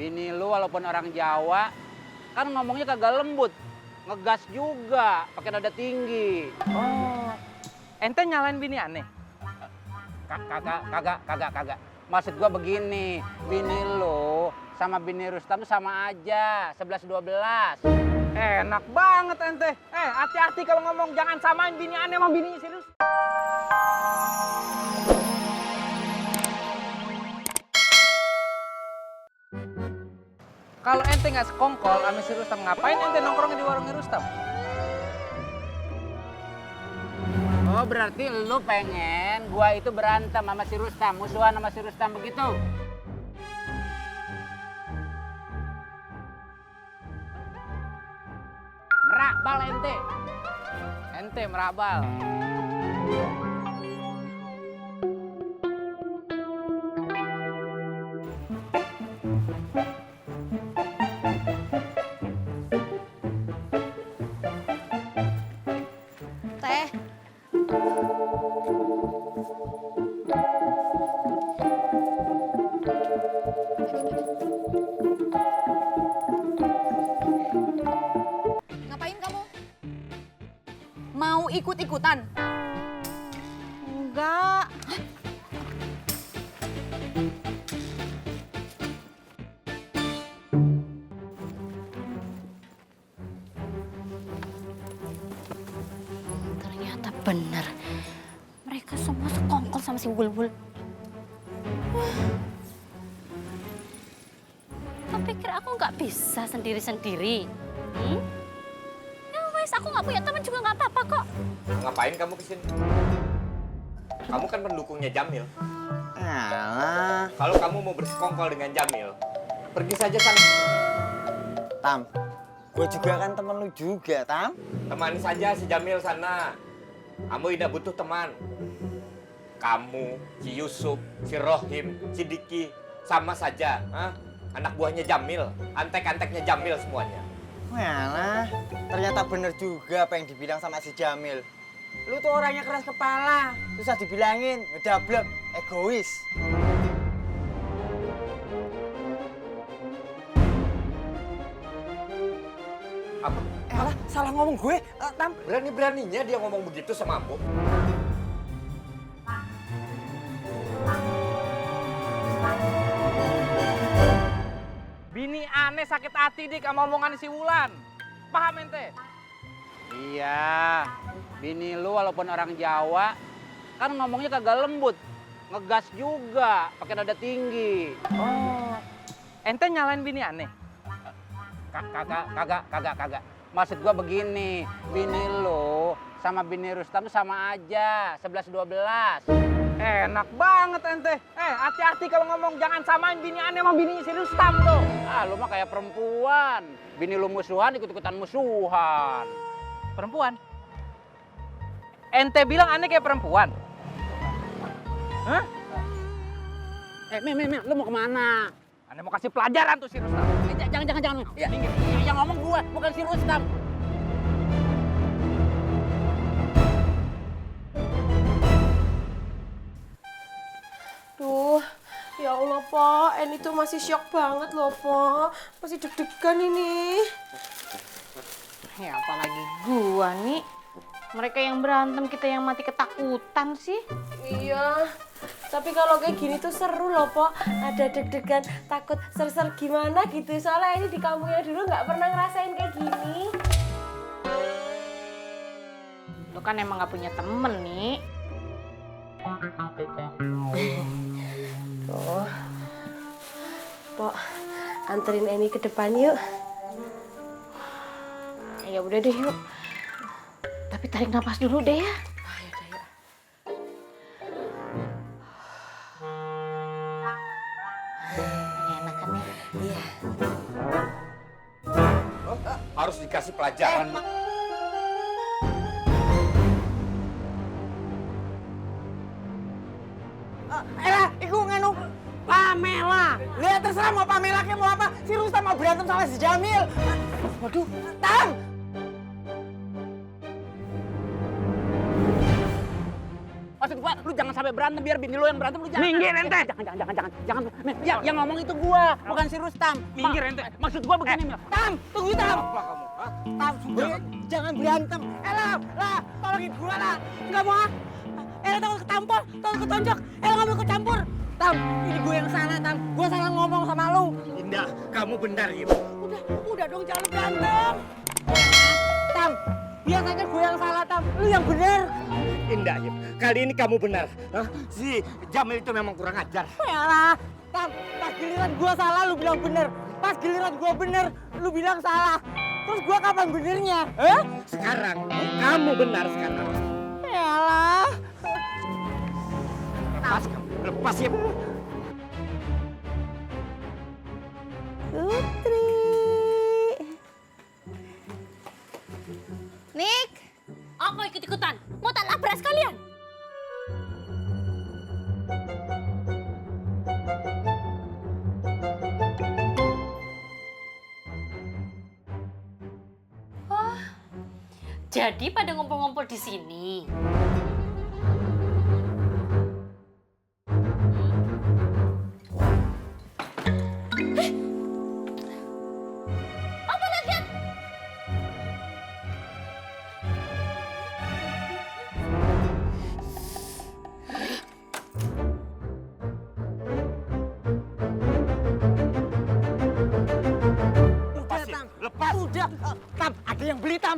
Bini lu walaupun orang Jawa, kan ngomongnya kagak lembut. Ngegas juga, pakai nada tinggi. Oh, ente nyalain bini aneh? Kagak. Maksud gua begini, bini lu sama bini Rustam tuh sama aja, 11-12. Enak banget ente. Hati-hati kalau ngomong, jangan samain bini aneh sama bini serius. Kalau ente nggak sekongkol sama si Rustam, ngapain ente nongkrongnya di warungnya Rustam? Oh, berarti lu pengen gua itu berantem sama si Rustam, musuhan sama si Rustam begitu? Merakbal ente. Ente merabal. Teh. Ngapain kamu? Mau ikut-ikutan? Enggak. Ternyata benar. Mereka semua sekongkol sama si Bulbul. Kau pikir aku nggak bisa sendiri-sendiri? Ya wes, aku nggak punya teman juga nggak apa-apa kok. Ngapain kamu kesini? Kamu kan pendukungnya Jamil. Alah, Kalau kamu mau bersekongkol dengan Jamil, pergi saja sana. Tam. Gue juga kan temen lu juga, Tam. Temani saja si Jamil sana. Kamu tidak butuh teman. Kamu, si Yusuf, si Rohim, si Diki, sama saja. Anak buahnya Jamil, antek-anteknya Jamil semuanya. Alah, ternyata bener juga apa yang dibilang sama si Jamil. Lu tuh orangnya keras kepala, susah dibilangin, ngedablek, egois. Apa? Alah, salah ngomong gue, Tam. Berani-beraninya dia ngomong begitu sama aku. Bini aneh sakit hati dik sama omongan si Wulan. Paham ente? Iya, bini lu walaupun orang Jawa, kan ngomongnya kagak lembut. Ngegas juga, pakai nada tinggi. Oh, ente nyalain bini aneh? Kagak. Maksud gua begini, bini lu sama bini Rustam tuh sama aja, 11-12. Enak banget ente. Hati-hati kalau ngomong, jangan samain bini aneh sama bini si Rustam tuh. Ah, lu mah kayak perempuan. Bini lu musuhan, ikut-ikutan musuhan. Perempuan? Ente bilang aneh kayak perempuan? Hah? Mim, lu mau kemana? Aneh mau kasih pelajaran tuh si Rustam. Jangan. Ya, yang ngomong gua, bukan si Rustam. Duh, ya Allah, Pak. Eni tuh masih syok banget loh, Pak. Masih deg-degan ini. Ya apalagi gua nih. Mereka yang berantem, kita yang mati ketakutan sih. Iya. Tapi kalau kayak gini tuh seru loh, Pak. Ada deg-degan, takut ser-ser gimana gitu. Soalnya ini di kampungnya dulu nggak pernah ngerasain kayak gini. Lu kan emang gak punya temen nih. Tuh. Pak, anterin Eni ke depan yuk. Ya udah deh yuk. Tapi tarik napas dulu deh ya. Yaudah, yuk. Enak kan ya? Iya. Harus dikasih pelajaran. Iku nganu Pamela. Lihat terserah mau Pamela ke mau apa. Si Rustam mau berantem sama si Jamil. Waduh, Tam. Maksud gua, lu jangan sampai berantem biar bini lu yang berantem lu jangan. Minggir, ente. Jangan. Mil, yang ngomong itu gua, bukan si Rustam. Minggir, ente. Maksud gua begini, Mil. Tam, tunggu Tam. Apa kamu? Hah? Tam, jangan berantem. Lah, tolongin gua lah. Enggak mau. Takut ketampol, takut ketonjok. Nggak mau ikut campur. Tam, ini gue yang salah, Tam. Gue salah ngomong sama lu. Indah, kamu benar Im. Udah dong, jangan berantem. Tam, biasanya gue yang salah, Tam. Lu yang bener. Indah Im, kali ini kamu benar. Hah? Si Jamil itu memang kurang ajar. Yalah, Tam, pas giliran gue salah, lu bilang bener. Pas giliran gue bener, lu bilang salah. Terus gue kapan benernya? Sekarang, kamu benar sekarang. Yalah. Lepas kamu, lepas Im. Putri. Nik. Aku ikut-ikutan. Mau tak labrak sekalian? Oh, jadi pada ngumpul-ngumpul di sini. Apa lagi? Udah, Tam. Lepas. Udah. Tam, ada yang beli, Tam.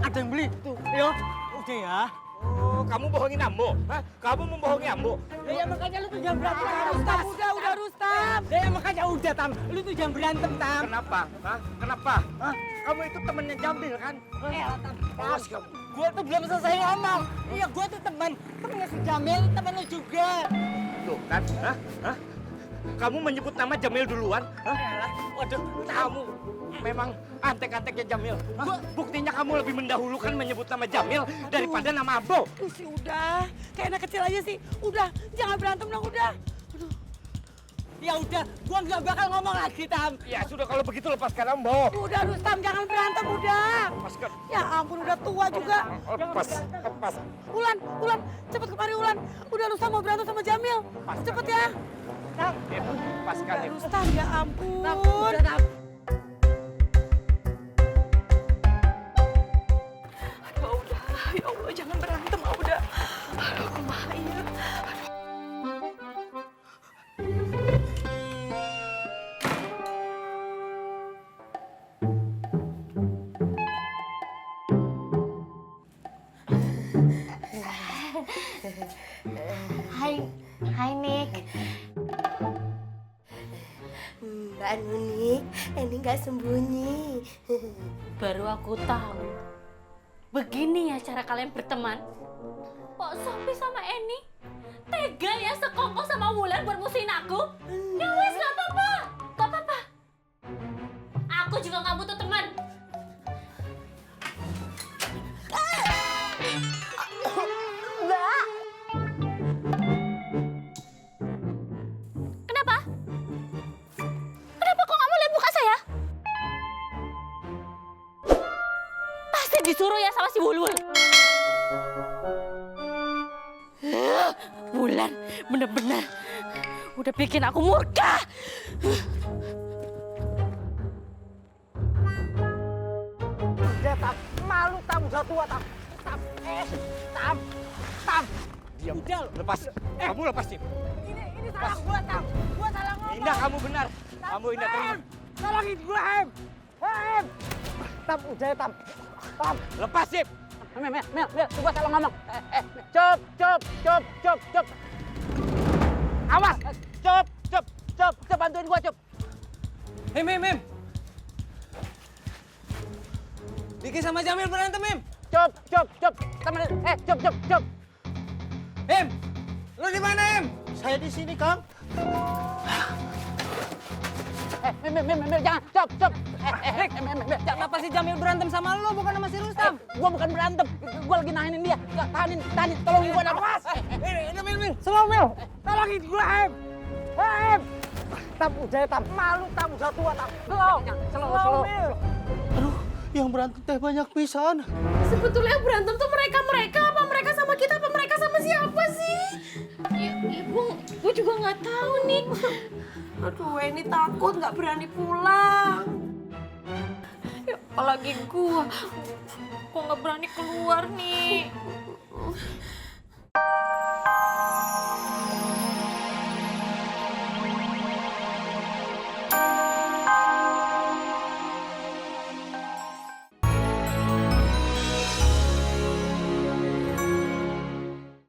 Ada yang beli. Tuh, yo. Udah ya. Oh, kamu bohongin Ambo? Hah? Kamu membohongi Ambo? Ya makanya lu tuh jangan berantem sama Rustam. Udah Rustam. Ya makanya udah, Tam. Lu tuh jangan berantem, Tam. Kenapa? Hah? Kenapa? Hah? Kamu itu temennya Jamil kan? Tam. Awas kamu. Gua tuh belum selesai ngomong. Iya, gua tuh temennya si Jamil, temen lu juga. Tuh kan? Hah? Hah? Kamu menyebut nama Jamil duluan? Hah? Waduh, kamu memang antek-anteknya Jamil. Hah? Buktinya kamu lebih mendahulukan menyebut nama Jamil daripada nama Ambo. Sih udah, kayak anak kecil aja sih. Udah, jangan berantem dong, udah. Ya udah, gua nggak bakal ngomong lagi, Tam. Ya sudah kalau begitu lepaskan Ambo. Udah Rustam, jangan berantem, udah. Lepaskan. Ya ampun, udah tua juga. Lepas. Lepas. Ulan, cepet kemari Ulan. Udah Rustam mau berantem sama Jamil. Cepet ya. Lepaskan. Udah, Rustam, ya ampun. Udah, Tam. Aduh, udah. Ya Allah, jangan berantem, udah. Aduh, kumaha iya. Hai Nik. Mbak Nunik, ini nggak sembunyi. Baru aku tahu. Begini ya cara kalian berteman. Kok Sophie sama Eni tega ya sekongkol sama Wulan buat musuhin aku? Ya wes gak apa-apa. Gak apa-apa. Aku juga gak butuh teman. Mbak, Kenapa? Kenapa kok gak mau lihat muka saya? Pasti disuruh ya sama si Wulwul. Wulan, bener-bener udah bikin aku murka. Udah, Tam. Malu, Tam. Udah tua, Tam. Tam. Tam. Tam. Diam. Udah, Lepas. Kamu lepasin. Ini salah gua, Tam. Gua salah ngomong. Indah, kamu benar. Kamu Indah terima. Tolongin gua, Hem. Hem. Tam, udah ya, Tam. Tam. Lepas, Sip. Mil, gua salah ngomong. Cop. Awas. Cop, bantuin gua, Cop. Mim. Diki sama Jamil berantem, Mim. Cop. Temen, cop. Mim, lu di mana, Mim? Saya di sini, Kang. Mil, jangan. Cop. Mil, Kenapa si Jamil berantem sama lu, bukan sama si Rustam? Gua bukan berantem. Gua lagi nahanin dia. Tahanin. Tolongin gua. Awas. Ini Mil. Slow, Mil. Tolongin gua, Hem. Hem. Tam, udah ya, Tam. Malu, Tam. Udah tua, Tam. Slow, Mil. Aduh, yang berantem teh banyak pisan. sebetulnya yang berantem tuh mereka apa mereka sama sakit apa mereka sama siapa sih? Ya, gue juga nggak tahu nih. Aduh, ini takut nggak berani pulang. Ya, apalagi gue nggak berani keluar nih.